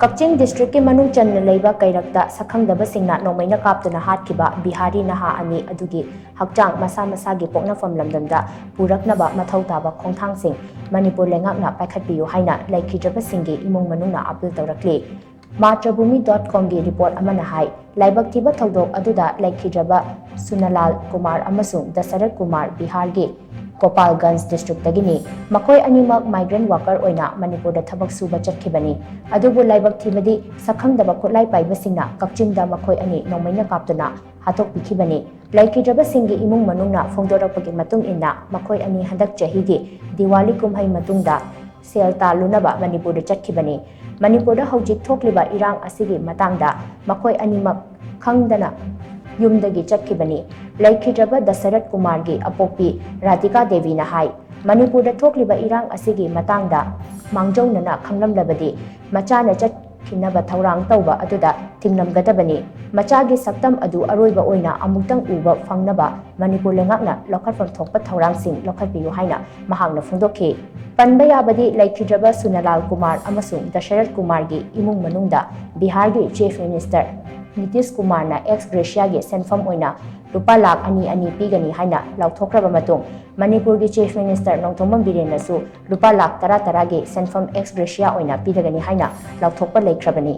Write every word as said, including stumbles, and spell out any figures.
ꯀꯛꯆꯤꯡ ꯗꯤꯁꯇ꯭ꯔꯤꯛꯀꯤ ꯃꯅꯨꯡ ꯆꯟꯅ ꯂꯩꯕ ꯀꯩꯔꯛꯇ ꯁꯛꯈꯪꯗꯕꯁꯤꯡꯅ ꯅꯣꯡꯃꯩꯅ ꯀꯥꯞꯇꯨꯅ ꯍꯥꯠꯈꯤꯕ ꯕꯤꯍꯥꯔꯤ ꯅꯍꯥ ꯑꯅꯤ ꯑꯗꯨꯒꯤ ꯍꯛꯆꯥꯡ ꯃꯁꯥ ꯃꯁꯥꯒꯤ ꯄꯣꯛꯅꯐꯝ ꯂꯝꯗꯝꯗ ꯄꯨꯔꯛꯅꯕ ꯃꯊꯧ ꯇꯥꯕ ꯈꯣꯡꯊꯥꯡꯁꯤꯡ ꯃꯅꯤꯄꯨꯔ ꯂꯩꯉꯥꯛꯅ ꯄꯥꯏꯈꯠꯄꯤꯌꯨ ꯍꯥꯏꯅ ꯂꯩꯈꯤꯗ꯭ꯔꯕꯁꯤꯡꯒꯤ ꯏꯃꯨꯡ ꯃꯅꯨꯡꯅ ꯑꯥꯄꯤꯜ ꯇꯧꯔꯛꯂꯤ꯫ ꯃꯥꯇ꯭ꯔꯚꯨꯃꯤ ꯗꯣꯠ ꯀꯣꯝꯒꯤ ꯔꯤꯄꯣꯔꯠ ꯑꯃꯅ ꯍꯥꯏ, ꯂꯥꯏꯕꯛ ꯊꯤꯕ ꯊꯧꯗꯣꯛ ꯑꯗꯨꯗ ꯂꯩꯈꯤꯗ꯭ꯔꯕ ꯁꯨꯅꯂꯥꯜ ꯀꯨꯃꯥꯔ ꯑꯃꯁꯨꯡ ꯗꯁꯔꯠ ꯀꯨꯃꯥꯔ ꯕꯤꯍꯥꯔꯒꯤ ꯒꯣꯄꯥꯜꯒꯟꯖ ꯗꯤꯁꯇ꯭ꯔꯤꯛꯇꯒꯤꯅꯤ꯫ ꯃꯈꯣꯏ ꯑꯅꯤꯃꯛ migrant worker ꯑꯣꯏꯅ ꯃꯅꯤꯄꯨꯔꯗ ꯊꯕꯛ ꯁꯨꯕ ꯆꯠꯈꯤꯕꯅꯤ꯫ ꯑꯗꯨꯕꯨ ꯂꯥꯏꯕꯛ ꯊꯤꯕꯗꯤ ꯁꯛꯈꯪꯗꯕ ꯈꯨꯠꯂꯥꯏ ꯄꯥꯏꯕꯁꯤꯡꯅ ꯀꯛꯆꯤꯡꯗ ꯃꯈꯣꯏ ꯑꯅꯤ ꯅꯣꯡꯃꯩꯅ ꯀꯥꯞꯇꯨꯅ ꯍꯥꯠꯇꯣꯛꯄꯤꯈꯤꯕꯅꯤ꯫ ꯂꯩꯈꯤꯗ꯭ꯔꯕꯁꯤꯡꯒꯤ ꯏꯃꯨꯡ ꯃꯅꯨꯡꯅ ꯐꯣꯡꯗꯣꯔꯛꯄꯒꯤ ꯃꯇꯨꯡ ꯏꯟꯅ ꯃꯈꯣꯏ ꯑꯅꯤ ꯍꯟꯗꯛ ꯆꯍꯤꯒꯤ ꯗꯤꯋꯥꯂꯤ ꯀꯨꯝꯍꯩ ꯃꯇꯨꯡꯗ ꯁꯦꯜ ꯇꯥꯜꯂꯨꯅꯕ ꯃꯅꯤꯄꯨꯔꯗ ꯆꯠꯈꯤꯕꯅꯤ꯫ ꯃꯅꯤꯄꯨꯔꯗ ꯍꯧꯖꯤꯛ ꯊꯣꯛꯂꯤꯕ ꯏꯔꯥꯡ ꯑꯁꯤꯒꯤ ꯃꯇꯥꯡꯗ ꯃꯈꯣꯏ ꯑꯅꯤꯃꯛ ꯈꯪꯗꯅ ꯌꯨꯝꯗꯒꯤ ꯆꯠꯈꯤꯕꯅꯤ꯫ ꯂꯩꯈꯤꯗ꯭ꯔꯕ ꯗꯁꯔꯠ ꯀꯨꯃꯥꯔꯒꯤ ꯑꯄꯣꯛꯄꯤ ꯔꯥꯙꯤꯀꯥ ꯗꯦꯕꯤꯅ ꯍꯥꯏ, ꯃꯅꯤꯄꯨꯔꯗ ꯊꯣꯛꯂꯤꯕ ꯏꯔꯥꯡ ꯑꯁꯤꯒꯤ ꯃꯇꯥꯡꯗ ꯃꯥꯡꯖꯧꯅꯅ ꯈꯪꯂꯝꯂꯕꯗꯤ ꯃꯆꯥꯅ ꯆꯠꯈꯤꯅꯕ ꯊꯧꯔꯥꯡ ꯇꯧꯕ ꯑꯗꯨꯗ ꯊꯤꯡꯂꯝꯒꯗꯕꯅꯤ꯫ ꯃꯆꯥꯒꯤ ꯁꯛꯇꯝ ꯑꯗꯨ ꯑꯔꯣꯏꯕ ꯑꯣꯏꯅ ꯑꯃꯨꯛꯇꯪ ꯎꯕ ꯐꯪꯅꯕ ꯃꯅꯤꯄꯨꯔ ꯂꯩꯉꯥꯛꯅ ꯂꯧꯈꯠꯐꯝ ꯊꯣꯛꯄ ꯊꯧꯔꯥꯡꯁꯤꯡ ꯂꯧꯈꯠꯄꯤꯌꯨ ꯍꯥꯏꯅ ꯃꯍꯥꯛꯅ ꯐꯣꯡꯗꯣꯛꯈꯤ꯫ ꯄꯟꯕ ꯌꯥꯕꯗꯤ, ꯂꯩꯈꯤꯗ꯭ꯔꯕ ꯁꯨꯅꯂꯥꯜ ꯀꯨꯃꯥꯔ ꯑꯃꯁꯨꯡ ꯗꯁꯔꯠ ꯀꯨꯃꯥꯔꯒꯤ ꯏꯃꯨꯡ ꯃꯅꯨꯡꯗ ꯕꯤꯍꯥꯔꯒꯤ ꯆꯤꯐ ꯃꯤꯅꯤꯁꯇꯔ ꯅꯤꯇꯤꯁ ꯀꯨꯃꯥꯔꯅ ꯑꯦꯛꯁ ꯒ꯭ꯔꯦꯁꯤꯌꯥꯒꯤ ꯁꯦꯟꯐꯝ ꯑꯣꯏꯅ ꯂꯨꯄꯥ ꯂꯥꯈ ꯑꯅꯤ ꯑꯅꯤ ꯄꯤꯒꯅꯤ ꯍꯥꯏꯅ ꯂꯥꯎꯊꯣꯛꯈ꯭ꯔꯕ ꯃꯇꯨꯡ, ꯃꯅꯤꯄꯨꯔꯒꯤ ꯆꯤꯐ ꯃꯤꯅꯤꯁꯇꯔ ꯅꯣꯡꯊꯣꯝꯕꯝ ꯕꯤꯔꯦꯟꯅꯁꯨ ꯂꯨꯄꯥ ꯂꯥꯈ ꯇꯔꯥ ꯇꯔꯥꯒꯤ ꯁꯦꯟꯐꯝ ꯑꯦꯛꯁ ꯒ꯭ꯔꯦꯁꯤꯌꯥ ꯑꯣꯏꯅ ꯄꯤꯔꯒꯅꯤ ꯍꯥꯏꯅ ꯂꯥꯎꯊꯣꯛꯄ ꯂꯩꯈ꯭ꯔꯕꯅꯤ꯫